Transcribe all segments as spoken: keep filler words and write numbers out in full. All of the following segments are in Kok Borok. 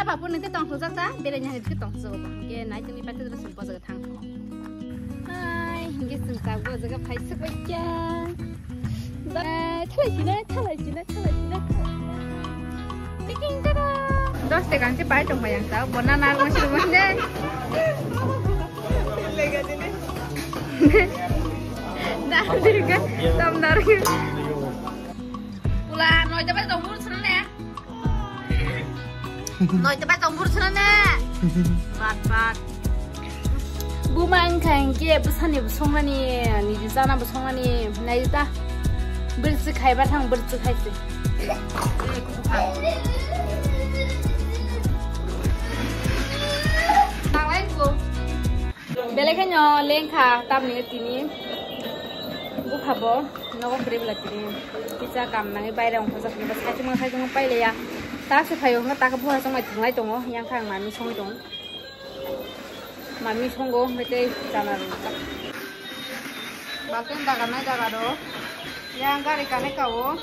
Apa pun nanti tong sujak ta, bela nyang itu tong sujak ba. Oke, naik ini pakai terus sempat sujak tang. Hai, ini sengkak gua jaga paisuk baikya. Bye, thalai sini, thalai sini, thalai sini. Tiking tada. Dos tekan si pai tong bayang ta, bona na gua sih rumah deh. Dar juga, tam dar. Pula, noi dapat tong buru sana ya. Noi tepat tong buru sana ne. Bat bat. Buma wngkha hinkhe bwsani bo songnani, niji chana bo songnani, nai ta. Birsi khaiba thang, birsi khaisi. Tanglai ko. Belai kheno lengkha tamni tini bukha bo nogo kwrwi bwla tini kisa kam nangwi baire ongkhorjak khe saichung saichung pailaiya ta se phaio hwnba ta khe buha chongmai thwnglai tongo yang khe ang mami songwi tongo mami songo hwnkhe tei chana rwjak bakhe daga nai daga rw yang gari kanai kao.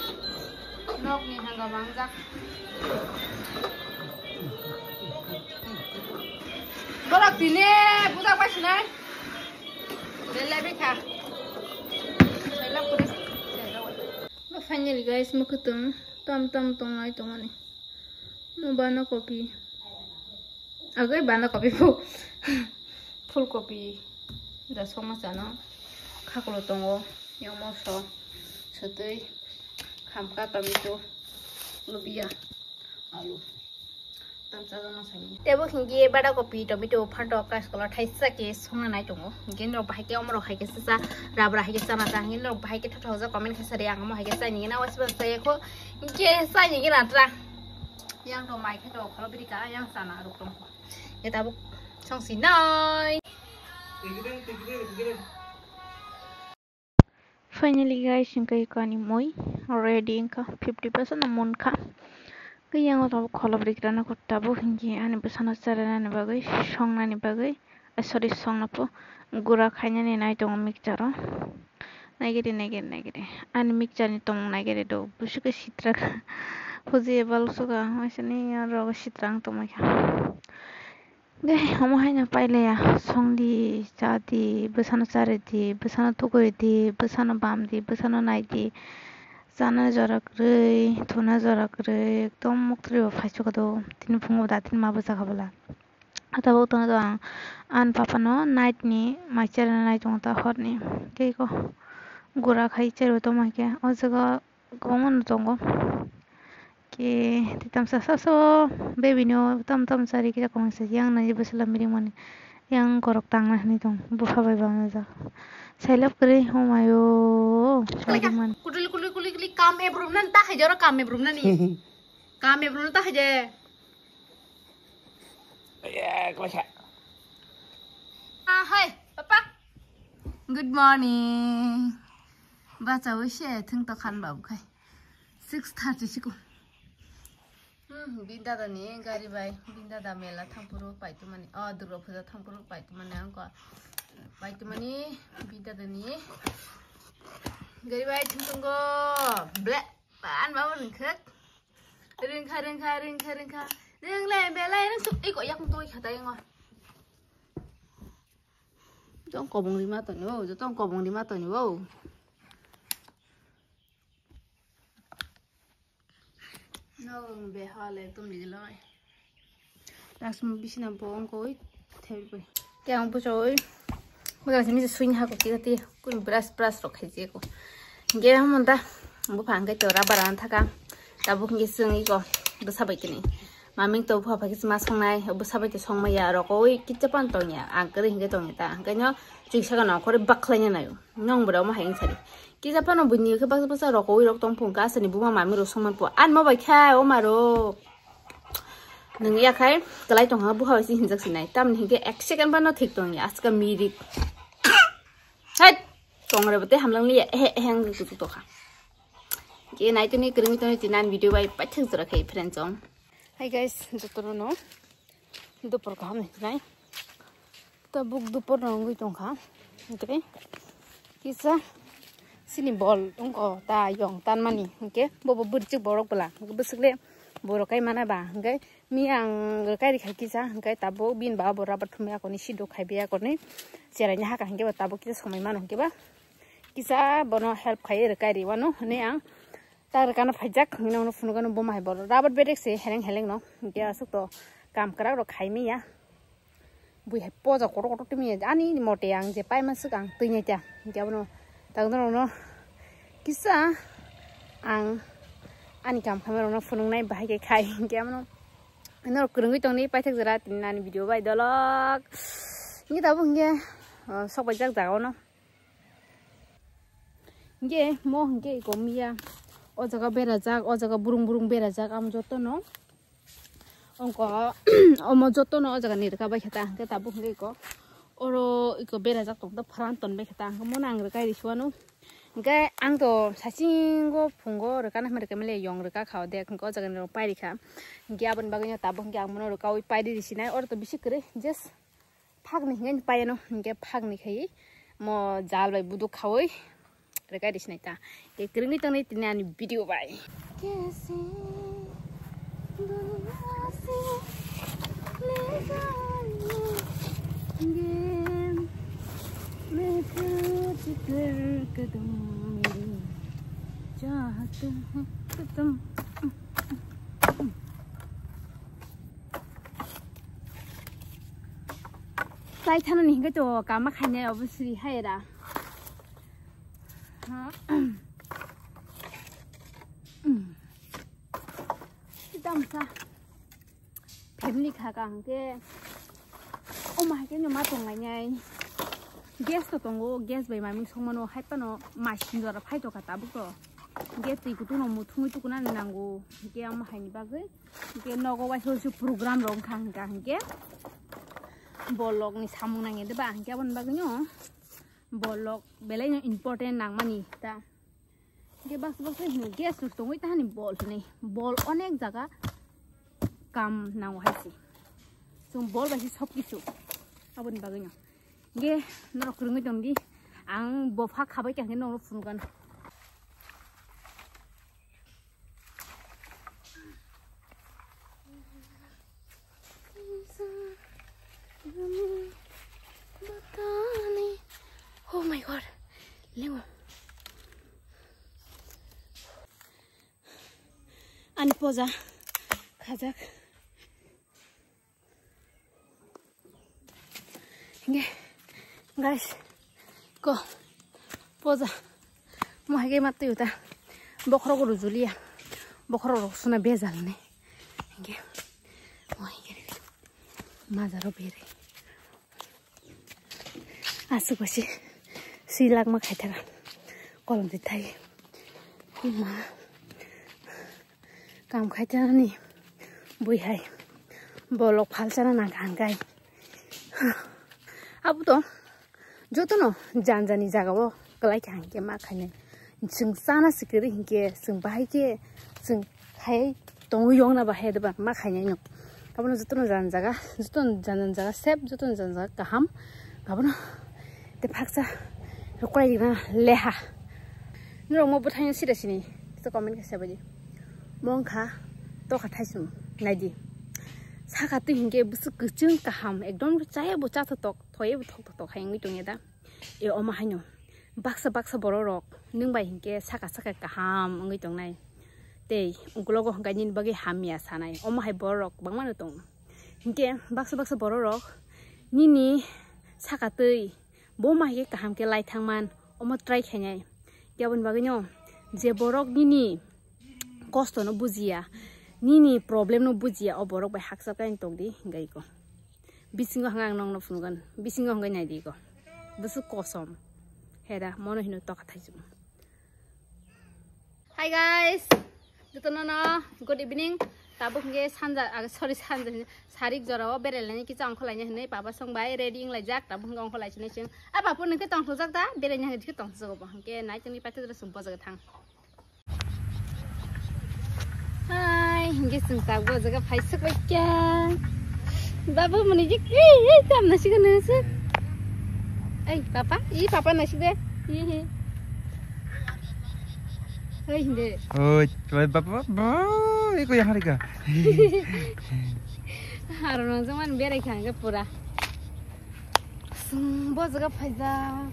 Nokni hangama wngjak. Borok tini bujak bai sinai. Belai bikha. Belai pura. Finally guys, mwkhwtwng tam tam tongnai tongmani. Mo bana kopi. Agoi bana kopi phu. Full kopi. Da songma chano. Khaklo tongo. Yang moso. Sotwi. Khamka, tomato, lubia, alu. Tamsa jana sani. Tebo hingi bada kopi, tomato, phantok, kaskala thaisa ke songna nai tongo. Hingi norok bahai ke omorok hai ke sasa, rabra hai ke sana ta. Hingi norok bahai ke thotho ja comment khe sari ang mo hai ke sani na wasi ba sai ko. Hingi sani ke na tra. Yang to mai khe to khalo biri ka yang sana ruk tong. Ya tabuk song si nai. Finally guys, wngkha iko ani mui ready wngkha, fifty percent no munkha. Khe yang o tabuk kholop rikrana kho tabuk hinkhe ani bwsano cherani bagwi, songnani bagwi, ah, sorry, songna po gura khainani nai tongo mixture o. Naigiri, naigiri, naigiri. Ani mixture ni tongmung naigiri do, busu khe sitra kha. Huji ebal suka, waisani aro sitra ang tongmai kha. De, omo haino pailaiya, songdi, chadi, bwsano charidi, bwsano tuguridi, bwsano bamdi, bwsano naidi, chana jora kwrwi, thuna jora kwrwi, ekdom muktwi bo phaichukha do, tini phungo da tini ma bwchakha bwla. Tabuk tongdo ang, ani papano night ni mai cherna nai tongo ta horni, tei ko gura khai cherwi tongma khe, o jaga. Kwbangma no tongo. Khe tei tamsa saso baby no tam tam chari kisa kongsa yang nai bwsala miring mani yang korok tangna hinwi tong bupha bai bamjak. Sailap kwrwi homayo. Kutuli, kutuli, kutuli, kutuli, kam ebrum nan ta hai jora kam ebrum nani. Kam ebrum ta hai je. Ah, hai, papa. Good morning. Bachawi se thung to khan babu khai. Six thirty siko. Hmm, bini dada ni gari bai, bini dada mela thangphuru paitumani, oh, Durga Puja thangphuru paitumani, angko paitumani, bini dada ni gari bai thung tongo, ble, pan babu ringkhak, ringkha, ringkha, ringkha, ringkha, ringle belai ringsuk, iko yakung tongwi khatai ngo. Jotong kobong rima toni bo, jotong kobong rima toni bo. No, be hale tum di loi. Laksmi bisina bo ongkoi, thei bai. Ke ang buchoi. Buchoi simi suin ha ko kiti, kun brush brush rok khai je ko. Ge ham da, bu phang ke tora baran thaka. Tabuk hinge swngi ko, bwsa bai tini. Maming to bupha phai khe ma songnai, bwsa bai to songma ya, rokoi kitsa pan tong ya, ang kwrwi hinge tong ya ta. Hingke no chwisa gano khori bakhlai ya nayo. Nong bwrao ma hai wng sari. Kitsa pano buini khe baksa baksa rokoi rok tong phung ka, asani buma mami rok songman po. An ma bai kha, o ma rok. Nung ya khai, kalai tong ha, bupha bai si hinjak sinai. Tamni hinke ek second pano thik tong ya, aska mirik. Hai, tong re bote hamlang li ya, ehe, ehe, ang kutu to kha. Ke nai tuni kwrwngwi tongwi tini ani video bai paithak jora khai friends song. Hi guys, jotono no dupor kaham ni nai. Tabuk dupor no wngwi tongkha. Oke. Kisa sini bol wngkha ta yong tanmani, hwnkhe bobo bwrwchwk borok bwla, hwnkhe bwswk le borok kai mana ba, hwnkhe mi ang rwkai rikha kisa, hwnkhe tabuk bini ba bo rubber thumwi akorni sido khaibai akorni cheraini haka, hwnkhe ba tabuk kisa somai mano, hwnkhe ba kisa bono help khaiwi rwkai riwano hwnwi ang ta rwkano phaijak, hwnwi nono phunukgano bo mahai boro rubber bedek se heleng heleng no, hwnkhe aswk to kam kwrak rok khaimaya. Bui hai poja kotor kotor tumi ani mote ang je paima swk ang twi nai ta. Hwnkhe abono tang norokno kisa ang ani kam khamai rokno phunuknai bahai khe khai. Hwnkhe abono norok kwrwngwi tongni paithak jora tini nani video bai dolok. Hwnkhe tabuk hwnkhe, ah, sok bai jak jaga ono. Hwnkhe mo hwnkhe iko miya o jaga berajak, o jaga burung burung berajak, amo jotono. Ongko omo jotono o jaga ni rwka bai khe ta, hwnkhe tabuk hwnkhe iko oro iko berajak tong, pharan ton bai khe ta, hwnkhe mono ang rwkai risuano. Hwnkhe ang to saisingo phungo rwkana hwnwi rwkha mile yong rwka kha o de, hwnkhe o jaga ni rok pai rikha. Hwnkhe aboni bagwi no tabuk hwnkhe ang mono rwkaui pai ri risinai, oro to bisi kwrwi just phakni hwnkhe paiano, hwnkhe phakni khai mo jal bai buduk khaui rwkai risinai ta. Ke kwrwngwi tongnai tini ani video bai. Kaise duniya se le jaiye, ye mere fik kadam mere chaahat hai kadam. Chai thanani hwnkhe to kama khainai obo sri hai ra. Tamsa family kha ka hwnkhe omo hai khe no ma tonglainai. Gas to tongo, gas bai maming songmano hai phano mai sinjora phai tongkha tabuk to. Hwnkhe twi kutung no muthungwi tukunani nango. Hwnkhe omo haini bagwi. Hwnkhe nogo waisa waisa program rok wngkha hwnkha hwnkhe bolokni samung nangya de ba hwnkhe aboni bagwino bolok belaino important nangmani ta. Hwnkhe baksa baksa hwnkhe gas rok tongwi tahani bol hwnwi bol onek jaga kam nango hai se. Chwng bol bai se sob kisu aboni bagwino. Hwnkhe norok kwrwngwi tongdi, ang bopha khabai kha hwnkhe norokno phunukgwno. Oh my God, lengo. Ani poja khajak. Hingke, guys, ko poja mo hai ke matwi uta bokhorok rujulia, bokhorok rok suna bejal ne. Hingke mo hai ke majaro bere asuk basi si lakma khaithara kolom de thai ma. Kam khaitani bui hai bolok phalsana nang kha hwnkhe. Abo to jotono jan jani jagao kwlai kha hwnkhe ma khainai. Chwng chana se kwrwi hwnkhe chwng bahai khe chwng khai tongwi yongna bahai de ba ma khainai no. Abono jotono jan jaga, jotono jan jan jaga sep, jotono jan jaga kaham. Abono te phaksa rukwai na leha. Norok mo bwthaino sida sini, to comment khe sabaidi. Mo wngkha tokha thaisung, naidi. Saka twi hinkhe bwswk kwchwng kaham, ekdom chaya bo chathotok, thoye bo thoktotok hai wngwi tongya da. E omo haino baksa baksa borok rok nwng bai hinkhe saka saka kaham wngwi tongnai. Tei ukulogo hwnkhe nini bagwi hamya sanai. Omo hai borok rok kwbangma no tongo. Hinkhe baksa baksa borok rok nini saka twi bo ma hai khe kaham khe lai thangman, omo try khainai. Aboni bagwino je borok nini kosto no bujiya, nini problem no bujiya, o borok bai hakchap khe tongdi hingai ko. Bisingo hwnga ang nokno phunukgwn, bisingo hwngai naidi ko. Bwswk kosom. Hera mono hino tokha thaisung. Hi guys, jotono no good evening. Tabuk hingke sanja, ah, sorry, sanja hino, sarik jora o berai lainai kisa ongkhor lainai hinui papa song bai ready wng laijak. Tabuk hingke ongkhor lai sinai chwng. Ah, papa nungke tongthok jak da, berai nai hingke tongthok jago bo hingke nai tongni paithak jora chwng bojak thang. Hi, hingke chwng tabuk o jaga phai swk bai kya. Babu muni jik, ei, ei, tam na sigo nung swk. Ei, papa, i papa na sik de. Hihi. Hei, hindi. Oi, bai, ba, ba, ba, iko yang hari ka? Aro nang jaman berai khang ke pura. Sung bo jaga phaija.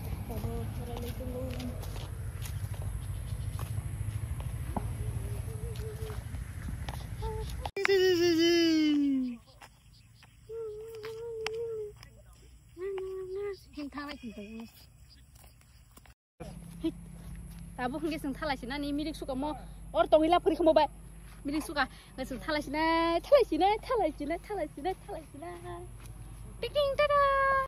Tabuk hwnkhe chwng thalai sinani milik suka mo or tongwi lab kwrwi kha mo bai. Milik suka hwnkhe chwng thalai sinai, thalai sinai, thalai sinai, thalai sinai, thalai sinai. Tiking tada!